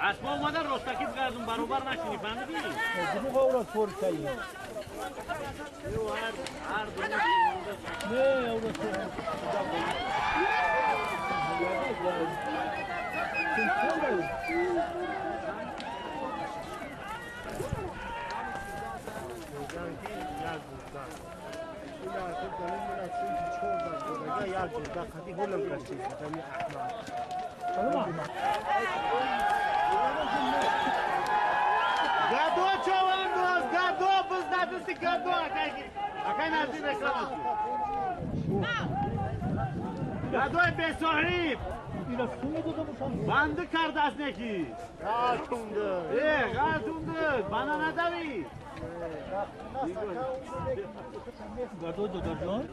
Асбо омада ростакӣ бигардум, баробар нашинӣ, фаҳмидӣ? Гадо чавандоз, гадо бузнадисти гадо, акай наздик реклама шуд. Гадои бесоҳиб банди кардааст неки. Э, ғалтунду, бана надавӣ. Гадо додарҷон.